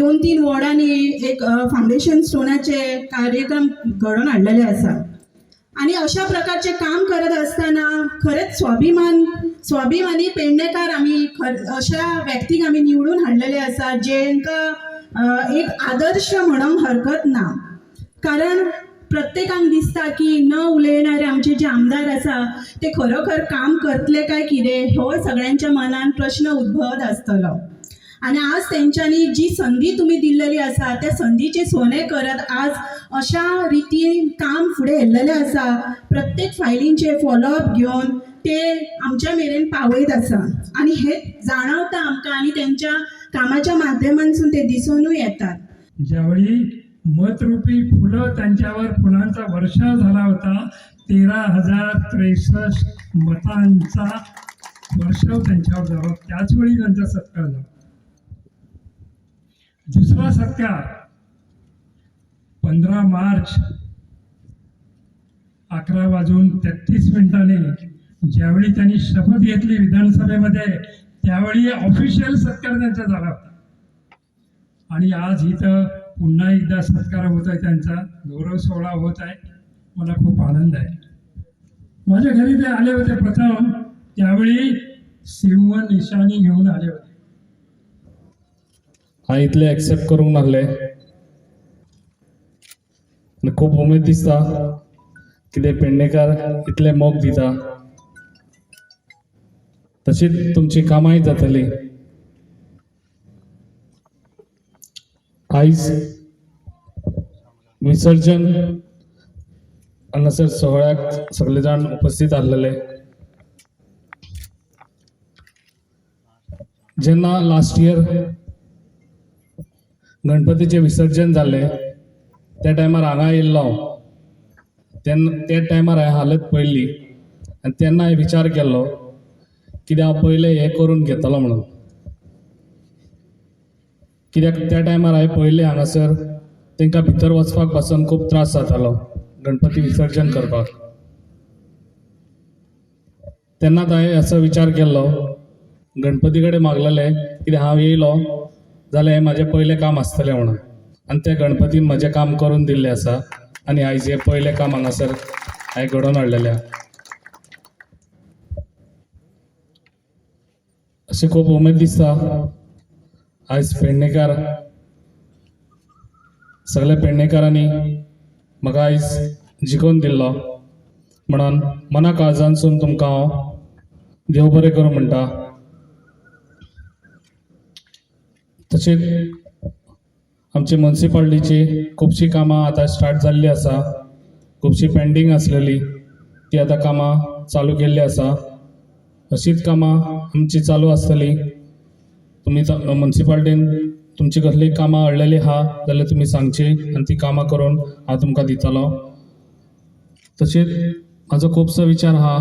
2-3 वॉर्डांनी एक फावंडेशन स्टोनाचे कार्यक्रम घडोवन हाडलेले आसा. आनी अशा प्रकारचे काम करत आसतना खरेंच स्वाभिमानी पेडणेकार आमी अशा व्यक्तीक आमी निवडून हाडलेले आसा, जेंकां एक आदर्श म्हणूंक हरकत ना. कारण प्रत्येकांक दिसता की न उलयणारे आमचे जे आमदार आसा ते खरोखर काम करतले काय कितें, हो सगळ्यांच्या मनान प्रश्न उद्भवत आसतलो. आनी आज तेंच्यांनी जी संदी तुमी दिल्लेली आसा त्या संदीचे सोने करत आज अशा रितीन काम फुडें येल्लेलें आसा. प्रत्येक फायलींचे फॉलोअप घेवन ते आमच्या मेरेन पावयत आसा आनी हें जाणवता आमकां आनी तेंच्या कामाच्या माध्यमांतसून ते दिसोनूय येतात. ज्यावेळी मतरूपी फुलं त्यांच्यावर फुलांचा वर्षाव झाला होता, 13,063 मतांचा वर्षाव त्यांच्यावर झाला, त्याचवेळी त्यांचा सत्कार झाला. दुसरा सत्कार 15 मार्च 11:33 ज्यावेळी त्यांनी शपथ घेतली विधानसभेमध्ये, त्यावेळी ऑफिशियल सत्कार त्यांचा झाला होता. आणि आज इथं पुन्हा एकदा सत्कार होत आहे, त्यांचा गौरव सोहळा होत आहे. मला खूप आनंद आहे. माझ्या घरी ते आले होते प्रथम, त्यावेळी सिंह निशाणी घेऊन आले होते. हांवें इतलें एक्सेप्ट करूंक नासलें आनी खूब उमेद दिसता कितें पेडणेकार इतले मोग दिता. तशीच तुमची कामांय जातली. आयज विसर्जन हांगासर सोहळ्याक सगळे जाण उपस्थित आसलेले. जेन्ना लास्ट इयर गणपतीचें विसर्जन जालें त्या टायमार हांगा येयल्लो हांव, तेन्ना त्या टायमार हांवें हालत पळयल्ली आनी तेन्ना हांवें विचार केल्लो कित्याक हांव पयलें हें करून घेतलो म्हणून. कित्याक त्या टायमार हांवें पळयलें हांगासर तांकां भितर वचपाक पासून खूब त्रास जातालो गणपती विसर्जन करपाक. तेन्नाच हांवें असो विचार केल्लो, गणपती कडेन मागलेलें कित्याक हांव येयलो जाल्यार हें म्हाजें पयलें काम आसतलें म्हणून. आनी त्या गणपतीन म्हजें काम करून दिल्लें आसा आनी आयज हें पयलें काम हांगासर हांवें घडोवन हाडलेलें आसा. अशें खूब उमेद दिसता आयज पेडणेकार सगल्या पेडणेकारांनी म्हाका आयज जिखोवन दिल्लो म्हणून मना काळजांतसून तुमकां हांव देव बरें करूं म्हणटा. तशेंच आमची मुन्सिपाल्टीची खुबशीं कामां आतां स्टार्ट जाल्लीं आसा, खुबशीं पेंडींग आसलेली ती आतां कामां चालू केल्लीं आसा. अशीच कामां आमची चालू आसतली. तुमी मुन्सिपाल्टीन तुमची कसलीं कामां अडलेलीं आहा जाल्यार तुमी सांगची आनी ती कामां करून हांव तुमकां दितलो. तशेंच म्हाजो खुबसो विचार आहा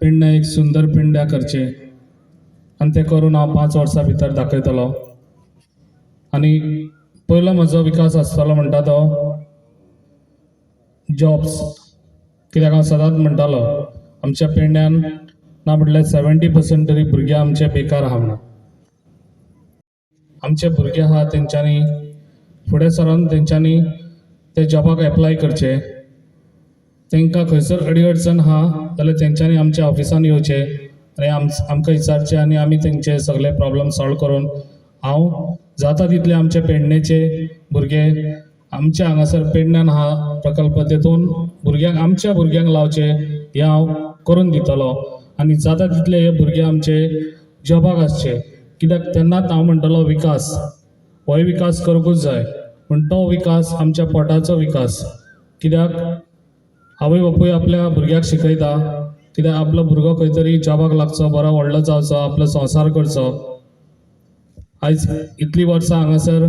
पेडणें एक सुंदर पेडण्यां करचें आनी तें करून हांव 5 वर्सां भितर दाखयतलो. आनी पयलो म्हजो विकास आसतलो म्हणटा तो जॉब्स. कित्याक हांव सदांच म्हणटालो आमच्या पेडण्यान ना म्हटल्यार 70% तरी भुरगे आमचे बेकार आहा म्हणून. आमचे भुरगे आहा तेंच्यांनी फुडें सरोन तेंच्यांनी ते जॉबाक एप्लाय करचे. तांकां खंयसर अडी अडचण आहा जाल्यार तेंच्यांनी आमच्या ऑफिसान येवचें आनी आमकां विचारचें आनी आमी तेंचे सगळे प्रॉब्लम सॉल्व करून हांव जाता तितले आमचे पेडणेचे भुरगे आमच्या हांगासर पेडण्यान आहा प्रकल्प तेतून भुरग्यांक आमच्या भुरग्यांक लावचे हें हांव करून दितलो. आनी जाता तितले हे भुरगे आमचे जॉबाक आसचे, कित्याक तेन्नाच हांव म्हणटलो विकास होय विकास करूंकूच जाय, पूण तो विकास आमच्या पोटाचो विकास. कित्याक आवय बापूय आपल्या भुरग्याक शिकयता कित्याक आपलो भुरगो खंय तरी जॉबाक लागचो, बरो व्हडलो जावचो, आपलो संवसार करचो. आयज इतलीं वर्सां हांगासर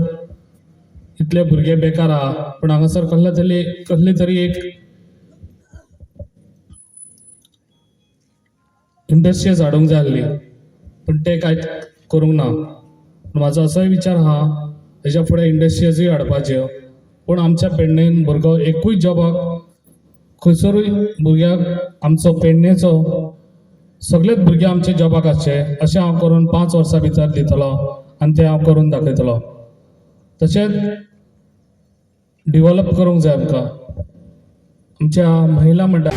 इतले भुरगे बेकार आहा, पूण हांगासर कसली तरी एक इंडस्ट्रीज हाडूंक जाय आसली, पूण तें कांय करूंक ना. पूण म्हाजो असोय विचार आहा हेज्या फुडें इंडस्ट्रीजूय हाडपाच्यो, पूण आमच्या पेडणेन भुरगो एकूय जॉबाक खंयसरूय भुरग्याक आमचो पेडणेचो सगळेच भुरगे आमचे जॉबाक आसचे अशें हांव करून 5 वर्सां भितर दितलो आनी तें हांव करून दाखयतलो. तशेंच डिवॉलप करूंक जाय आमकां आमच्या महिला मंडळ.